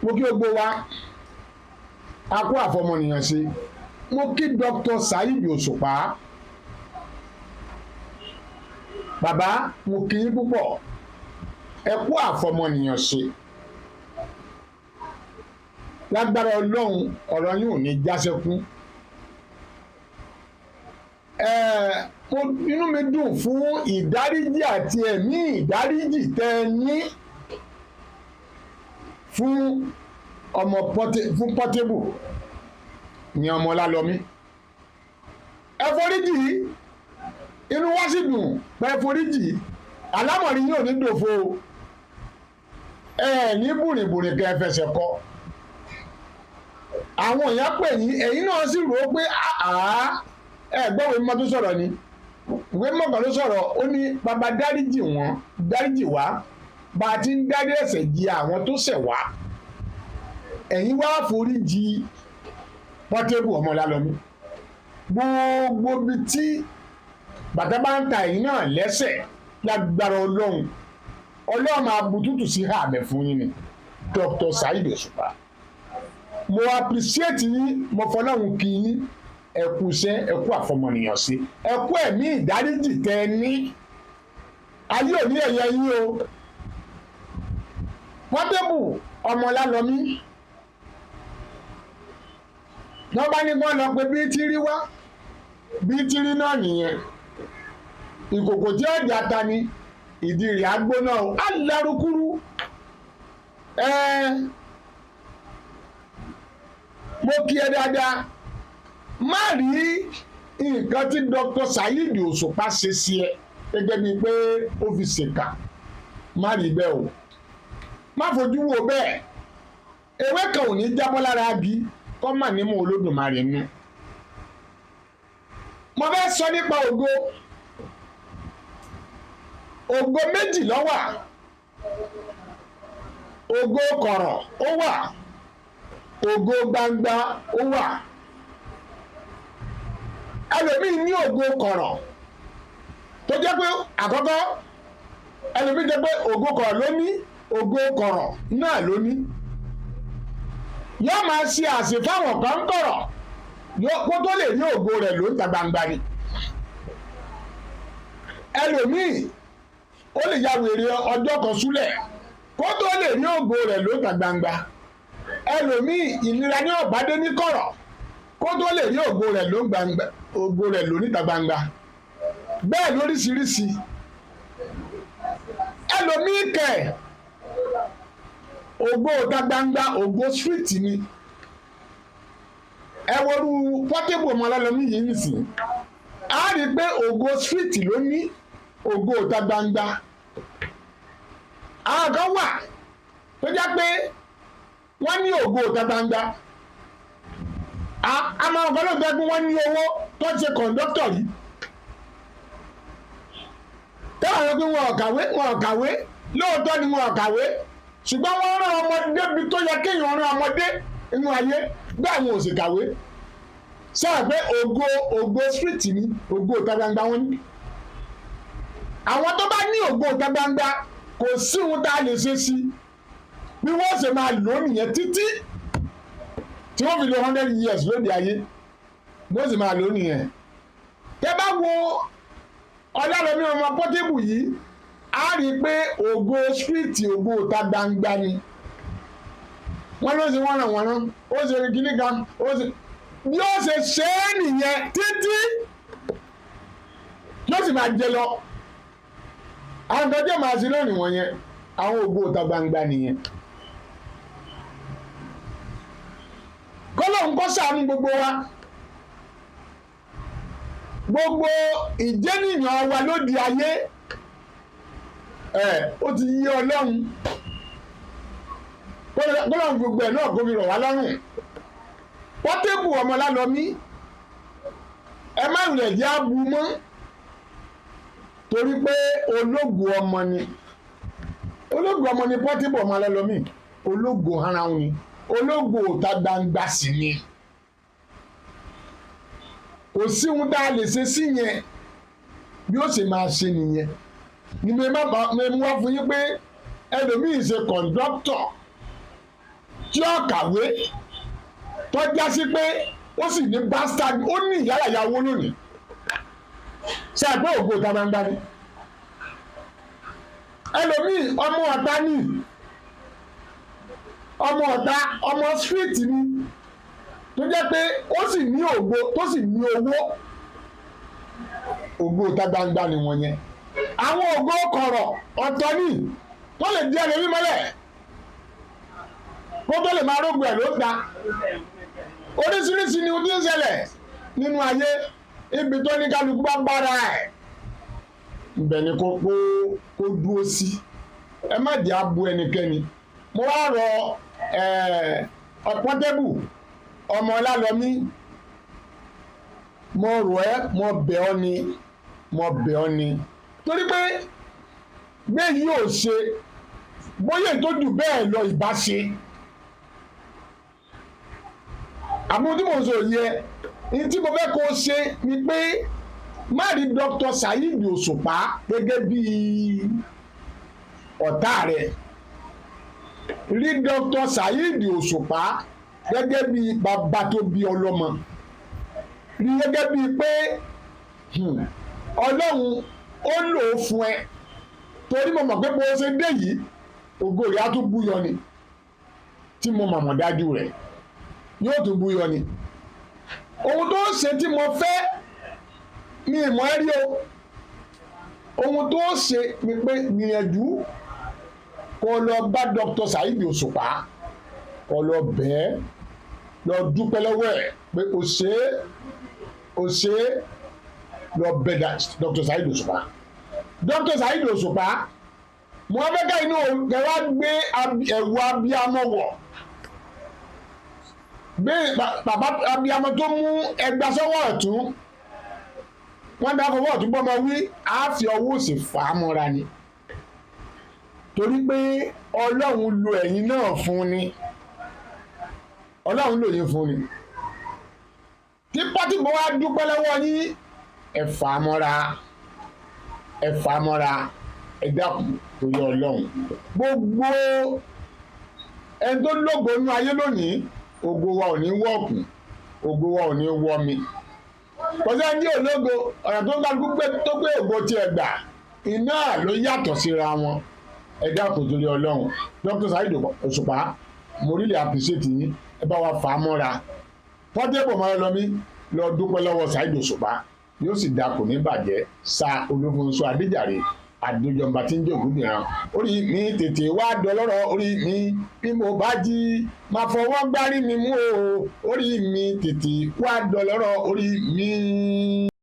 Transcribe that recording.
Mo kí gbogbo wa, a kú àfọmọnìyàn ṣe. Mo kí Dr. Saheed Òṣùpá. Bàbá, mo kí yín púpọ̀, ẹ kú àfọmọnìyàn ṣe. Lágbára Ọlọ́run, ọ̀rọ̀ yín ò ní jásẹ́kún. Inú mi dùn fún ìdáríjì àti ẹ̀mí ìdáríjì tẹ́ ẹ ní fún ọmọ fún Portable ní ọmọ Ọlálọ́mí. Ẹ foríjì, inú wa sì dùn pé ẹ foríjì. Àlámọ̀rí yóò ní dòfo, ẹ ní bùrìbùrì kẹ́ ẹ fẹsẹ̀ kọ. Àwọn èèyàn pè yín, ẹ̀yin náà sì rò ó pé àá ẹ gbọ́ ìwé mímọ́ tó sọ̀rọ̀ ni. Ìwé mímọ́ kan ló sọ̀rọ̀, ó ní bàbá dáríjì wọ́n, dáríjì wá bá a ti ń dárí ẹ̀ṣẹ̀ jì àwọn tó ṣẹ̀ wá. Ẹ̀yin wá foríjì Portable ọmọ Ọlálọ́mí. Gbogbo ibi tí bàtà bá ń ta ẹ̀yin náà lẹ́sẹ̀, lágbára Ọlọ́run, Ọlọ́run máa bu tútù sí àmẹ́ fún yín ni. Dr. Saheed Òṣùpá, mo appreciate yín, mo fọlọ́run kí yín. Ẹ kú iṣẹ́, ẹ kú àfọmọnìyàn sí, ẹ kú ẹ̀mí ìdáríjì tẹ ẹ ní. Ayé òní ẹ̀yẹ yín o. Portable ọmọ Ọlálọ́mí, wọ́n bá ní kí wọ́n lọ pé bí tírí wá, bí tírí náà nìyẹn. Ìkòkò tí ọjà ta ni ìdí rẹ̀ á gbóná o, á larukúrú. Mo kí ẹ dáadáa. Má rí nǹkan tí Dr. Saheed Òṣùpá ṣe sí ẹ gẹ́gẹ́ bíi pé ó fi ṣèkà. Má rí bẹ́ẹ̀ o, má fojú wo bẹ́ẹ̀. Ewé kan ò ní jábọ́ lára agi kọ́ mà nímú Olódùmarè nù. Mo fẹ́ sọ nípa ògo. Ògo méjì ló wà. Ògo kọ̀rọ̀ ó wà, ògo gbangba ó wà. Ẹlòmíì ní ògo kọ̀rọ̀ tó jẹ́ pé àkọ́kọ́, ẹlòmíì jẹ́ pé ògo kọ̀rọ̀ ló ní, ògo kọ̀rọ̀ náà ló ní. Yóò máa ṣe àṣẹ fáwọn kan kọ̀rọ̀ kó tó lè ní ògo rẹ̀ ló ń ta gbangba ni. Ẹlòmíì ó lè ya wèrè ọjọ́ kan súlẹ̀ kó tó lè ní ògo rẹ̀ ló ń ta gbangba. Ẹlòmíì, ìnira ní ọ̀bádé ní kọ̀rọ̀ kó tó lè ní ògo rẹ̀ ló ń gbangba, ògo rẹ̀ ló níta gbangba. Bẹ́ẹ̀ lóríṣiríṣi. Ẹlòmíì kẹ̀, ògo ìta gbangba, ògo street ni. Ẹ worú Portable ọmọ Ọlálọ́mí yìí nìsín, á rí i pé ògo street ló ní, ògo ìta gbangba. Àwọn kan wà tó jẹ́ pé wọ́n ní ògo ìta gbangba. Àmọ́ ọ̀kan ló jẹ́ pé wọ́n ní owó tó ṣe kọ̀ǹdọ́tọ̀ yìí, táwọn ọ̀rọ̀ pé wọn ò kàwé, wọn ò kàwé. Lóòótọ́ ni wọn ò kàwé, ṣùgbọ́n wọ́n rán ọmọdé bí tó yẹ kéèyàn rán ọmọdé nínú ayé bẹ́ẹ̀, wọn ò sì kàwé. Sọ pé ògo street ni, ògo ìta gbangba wọn ní. Àwọn tó bá ní ògo ìta gbangba, kò sí ohun tá a lè ṣe sí bí wọ́n ṣe máa lò ó nìyẹn títí tí wọ́n fi lo 100 years lóde ayé, bó sì máa lò ó nìyẹn. Tẹ́ bá wo Ọlálọ́mí ọmọ Portable yìí, á rí i pé ògo street, ògo ìta gbangba ni. Wọ́n ló ṣe wọ́n ràn wọ́n rán, ó ṣe kíní kan, ó ṣe bí ó ṣe ṣe é nìyẹn títí yóò sì máa jẹ lọ. Àwọn kan tí ó máa ṣe lónìí wọ̀nyẹn, àwọn ògo ìta gbangba nìyẹn. Kọ́lọ́hún kó ṣàánú gbogbo wa. Gbogbo ìjẹ́nìyàn wa lóde ayé ẹ̀, ó ti yí Ọlọ́run. Kọ́lọ́hún gbogbo ẹ̀ náà kó fi rọ̀ wá lọ́rùn. Portable ọmọ Ọlálọ́mí, ẹ má rẹ̀ jẹ́ àbú mọ́, torí pé ológo ọmọ ni, ológo ọmọ ni Portable ọmọ Ọlálọ́mí. Ológo haranun ni, ológo òta gbangba sì ni. Kò sí ohun tá a lè ṣe sí yẹn, bí ó ṣe máa ṣe nìyẹn. Ni mo má bá mo mú wá fún yín pé ẹlòmíì ṣe kọ̀ǹdọ́tọ̀. Tí ó kàwé, tó já sí pé ó sì ní bastard, ó ní ìyálàyà owó lónìí, ṣe àpé ògo ìta gbangba ni. Ẹlòmíì, ọmọ ọ̀tá ní, ọmọ ọ̀tá, ọmọ street ni, tó jẹ́ pé ó sì ní ògo, tó sì ní owó. Ògo ìta gbangba ni wọ́n yẹn. Àwọn ògo kọ̀rọ̀ ọ̀tọ̀ ní, tó lè di ẹlòmíì mọ́lẹ̀ kó tó lè máa rógbò ẹ̀ ló ta. Oríṣiríṣi ni ohun tí ń ṣẹlẹ̀ nínú ayé. Ibi tó ní kálukú bá bára ẹ̀, ibẹ̀ ni kó dúró sí. Ẹ má jẹ́ abo ẹnikẹ́ni. Mo wá rọ Portable ọmọ Ọlálọ́mí, mo rọ̀ ẹ́, mo bẹ̀ ọ́ ni, mo bẹ̀ ọ́ ni, torí pé bẹ́ẹ̀ yóò ṣe bóyá tó jù bẹ́ẹ̀ lọ ìbá ṣe. Àbúrò tí mo sọ yẹ ní tí mo fẹ́ kó ṣe ni pé má rí Dr. Saheed Òṣùpá gẹ́gẹ́ bí ọ̀tá rẹ̀. Rí Dr. Saheed Òṣùpá gẹ́gẹ́ bí bàbá tó bí ọlọ́mọ, rí gẹ́gẹ́ bí pé Ọlọ́run ó lò ó fún ẹ, torí mo mọ̀ pé bó ṣe dé yìí, ògo rẹ̀ á tún búyọ ni. Tí mo mọ̀mọ̀ dájú rẹ̀, yóò tún búyọ ni. Ohun tó ń ṣe tí mo fẹ́ ní ìmọ̀ ẹ́ rí o. Ohun tó ń ṣe ni pé gbìyànjú kó lọ bá Dr. Saheed Òṣùpá, kó lọ bẹ́ẹ̀, lọ dúpẹ́ lọ́wọ́ ẹ̀ pé o ṣe é, o ṣe é. Lọ bẹ̀ Dr. Saheed Òṣùpá. Dr. Saheed Òṣùpá, mo fẹ́ ká inú ẹ wá gbé ẹ̀wù abiyamọ wọ̀ gbé. Bàbá abiyamọ tó mú ẹgbà sọ́wọ́ ọ̀tún, wọ́n dá fọwọ́ ọ̀tún bọ́mọ wí, á fi ọwọ́ òsì fà á mọ́ra ni, torí pé Ọlọ́run lo ẹ̀yin náà fún ni, Ọlọ́run lò yín fún ni. Tí Portable wá dúpẹ́ lọ́wọ́ yín, ẹ fà á mọ́ra, ẹ fà á mọ́ra. Ẹ dákun, torí Ọlọ́run. Gbogbo ẹni tó lógo nínú ayé lónìí, ògo wa ò ní wọ́ọ̀kù, ògo wa ò ní wọ́ mi. Kò sẹ́ni tí ò lógo. Ọ̀nà tó ń kálukú gbé tó gbé ògo tiẹ̀ gbà iná ló yàtọ̀ síra wọn. Ẹ dákun, torí Ọlọ́run. Dr. Saheed Òṣùpá, mo really appreciate yín. Ẹ bá wa fà á mọ́ra. Portable máa lọ mí lọ dúpẹ́ lọ́wọ́ Saheed Òṣùpá, yóò sì da, kò ní bàjẹ́. Sa Olúfunṣọ́ Adéjàre Àdójọba tí ń jẹ́ Ògúndìran, orí mi tètè wá dọlọ́rọ̀. Orí mi, bí mo bá jí, máa fọwọ́ gbárí mi mú o. Orí mi tètè wá dọlọ́rọ̀, orí mi.